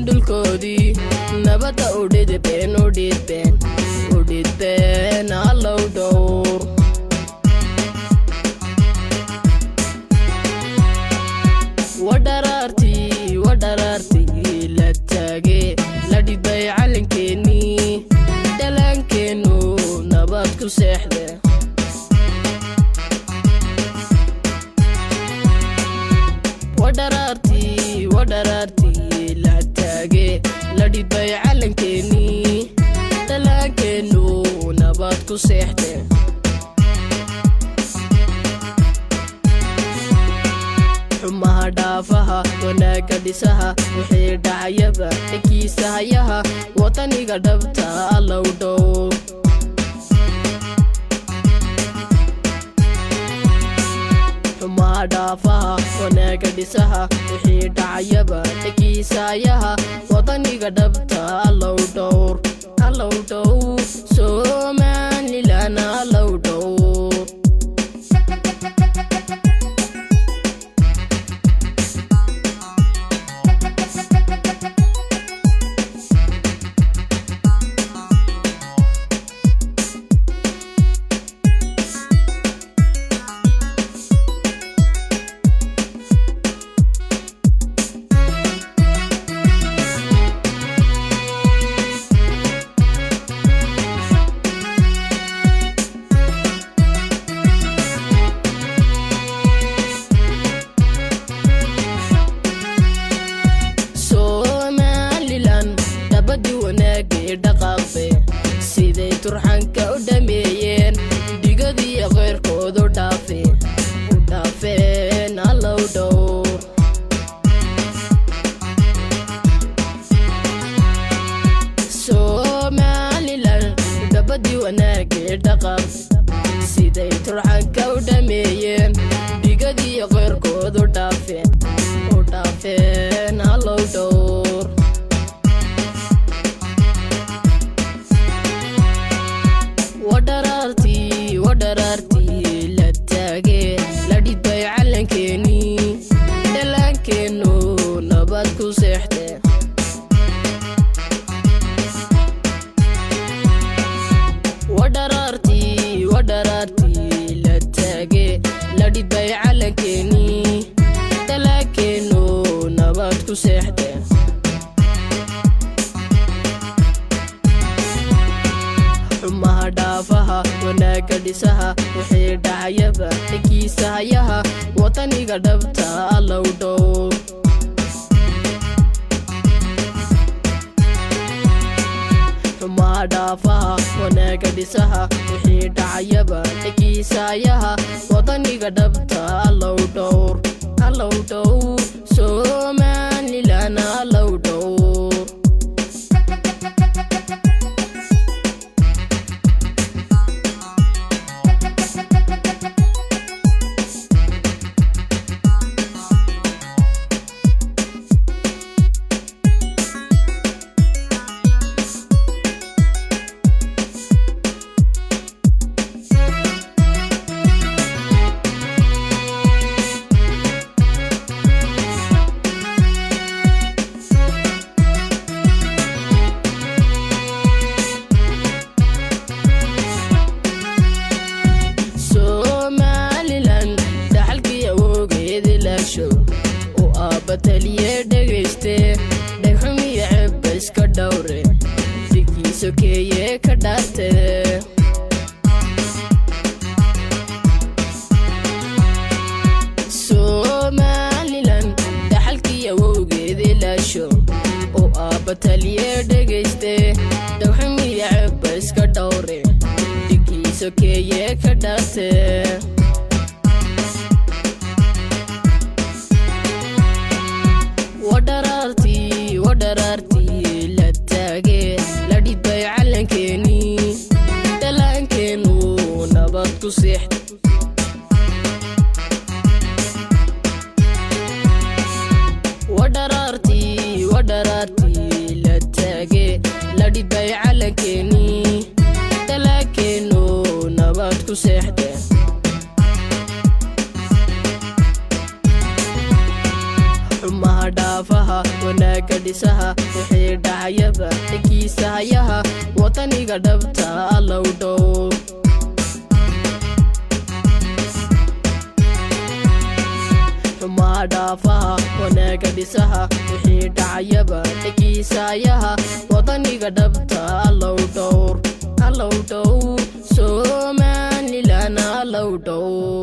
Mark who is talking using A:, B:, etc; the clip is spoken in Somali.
A: Dhulkoodii nabadda u dhidibeen, u dhidbeen, u dhidbeen, Allow dhowr. Wadharaartii, wadharaartii la taage, la dhidbay calankeenii, dhallaankeennu nabad ku seexde. Wadharaartii, wadharaartii la taage, la dhidbay calankeenii, dhallaankeennu nabad ku seexde. Xumaha dhaafaha, wanaagga dhisaha, wixii dhacayaba dhankiisa hayaha, wadaniga dhabta Allow dhow. Xumaha dhaafaha, wanaagga dhisaha, wixii dhacayaba dhankiisa hayaha, wadaniga dhabta Allow dhowr, Allow dhow, Somaliland Allow dhow. Somaliland dhabadii wanaagay dhaqaaqbe, siday turxanka u dhameeyeen, dhigadii keyrkoodu dhaafe, u dhaafeen, Allow dhowr. Somaliland dhabadii wanaagay dhaqaaq, siday turxanka u dhameeyeen, dhigadii keyrkoodu dhaafeen, u dhaafeen, Allow dhowr. Wadharaartii, wadharaartii la taage, la dhidbay calankeenii, dhallaankeennu nabad ku seexde. Wadharaartii, wadharaartii la taage, la dhidbay calankeenii, dhallaankeennu nabad ku seexde. Xumaha dhaafaha, wanaagga dhisaha, wixii dhacayaba dhankiisa hayaha, wadaniga dhabta Allow dhow. Xumaha dhaafaha, wanaagga dhisaha, wixii dhacayaba dhankiisa hayaha, wadaniga dhabta Allow dhowr, Allow dhow, Somaliland Allow dhowr. Somaliland dhaxalkii awoogeedi laasho u aabba taliye dhegayste, dhegxumiyo ceebba iska dhowre, digkii sokeeye ka dhaarte. Somaliland dhaxalkii awowgeedii laasho u aabba taliye dhegayste, dhegxumiyo ceebba iska dhowre, digkii sokeeye ka dhaarte. Wadharaartii, wadharaartii la taage, la dhidbay calankeenii, dhallaankeennu nabad ku seex. Wadharaartii, wadharaartii la taage, la dhidbay calankeenii, dhallaankeennu nabad ku seexde. Xumaha dhaafaha, Dhaafaha, wanaagga dhisaha, wixii dhacayaba dhankiisa hayaha, wadaniga dhabta Allow dhowr. Xumaha dhaafaha, wanaagga dhisaha, wixii dhacayaba dhankiisa hayaha, wadaniga dhabta Allow dhowr, Allow dhowr Somaliland, Allow dhowr.